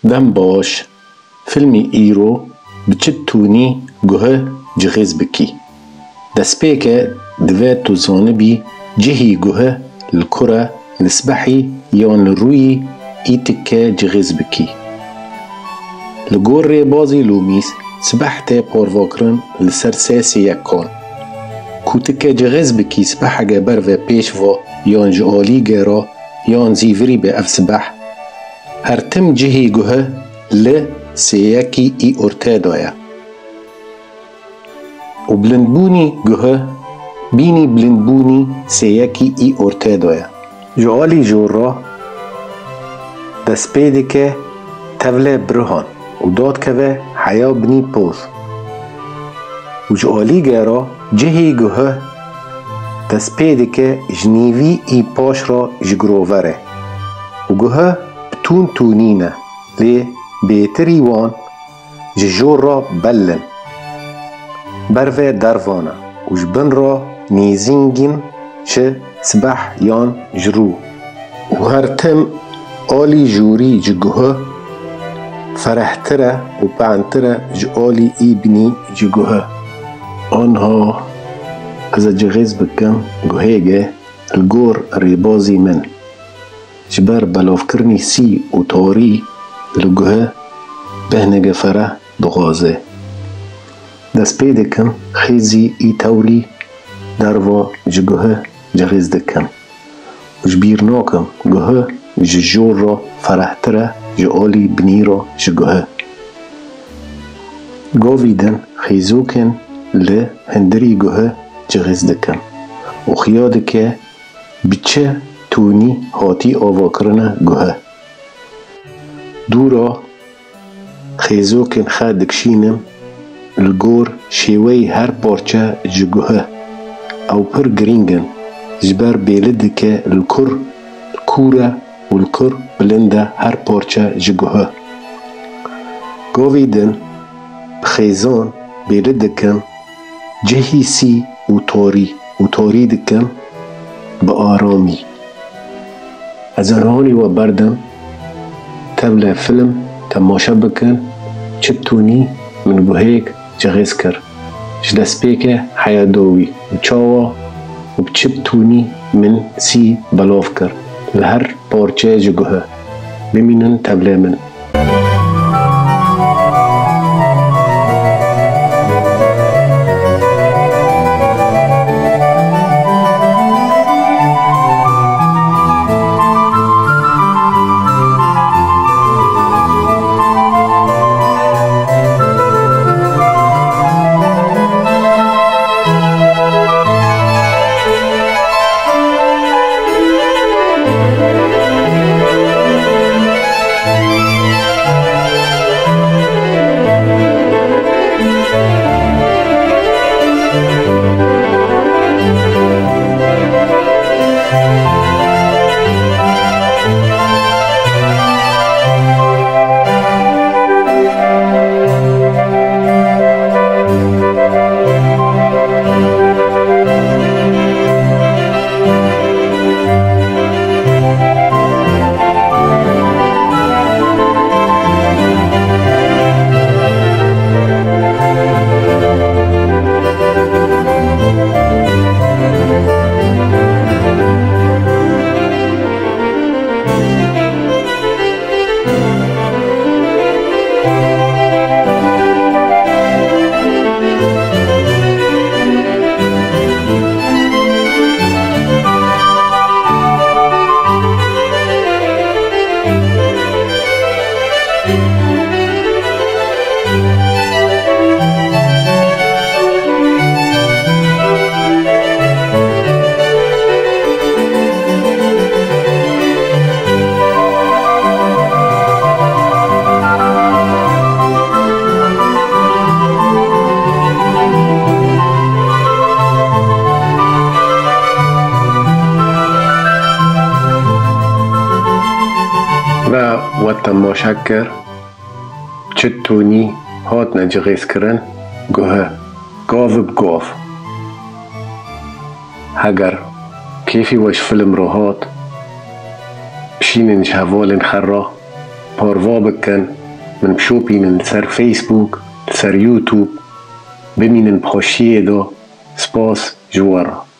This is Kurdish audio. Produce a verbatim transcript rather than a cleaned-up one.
Dem baş, filmî îro bi çi tûnî guhe cixêz bikî? Destpêke divê tu zanibî cihî guhe li ku re, li sibehî yan li rûyî î tike cixêz bikî. Li gor rêbazî Lûmîs, sibeh tê parvekirin li ser sê sêyekan. Ku tike cixêz bikî sibeheke ber ve pêş ve yan ji alî gera yan zîvirî be ev sibeh. Her tim cihî guhe li sêyekî î ortê de ye. Û bilindbûnî guhe bînî bilindbûnî sêyekî î ortê de ye. Ji alî jor re dest pê dike tevle birihan û dadikeve heya binî poz. Û ji alî gera cihî guhe dest pê dike ji nîvî î paş re ji girover e. Û guhe bi tûn tûnî ne, lê bêtirî wan ji jor re bel in. Ber ve dervan e û ji bin re nêzîngîn ji sibeh yan ji rû. Û her tim alî jorî ji guhe ferehtir e û pehntir e ji alî î binî ji guhe. Anha ez ê cixêz bikim guhêge li gor rêbazî min. Ji ber belavkirinî sî û tarî li guhe behneke fereh dixwaze. Dest pê dikim xêzî î tewrî derva ji guhe cixêz dikim. Û ji bîr nakim guhe ji jor re ferehtir e ji alî binî re ji guhe. Gavî din xêzokên li hundirî guhe cixêz dikim û xiya dike bi çi tûnî hatî avakirine guhe. Dûra xêzokên xwe dikişînim li gor şêweyî her parçe ji guhe. Ew pir girîng in, ji ber bêli dike li kur kûr e û li kur bilind e her parçe ji guhe. Gavî din bi xêzan bêli dikim, cihî sî û tarî û tarî dikim bi aramî. Ez ê hanî we berdim tevle film temaşe bikin, çi tûnî min guhêk cixêz kir. Ji destpêke heya dawî û çawa û bi çi tûnî min sî belav kir li her parçe ji guhe. Bimînin tevlê min. Me we temaşe kir, çi tûnî hatine cixêzkirin guhe, gav bi gav. Heger kêfî we ji film re hat, bişînin ji hevalên xwe re parva bikin, min bişopînin li ser Facebook, li ser YouTube, bimînin bi xweşiyê de. Spas ji we re.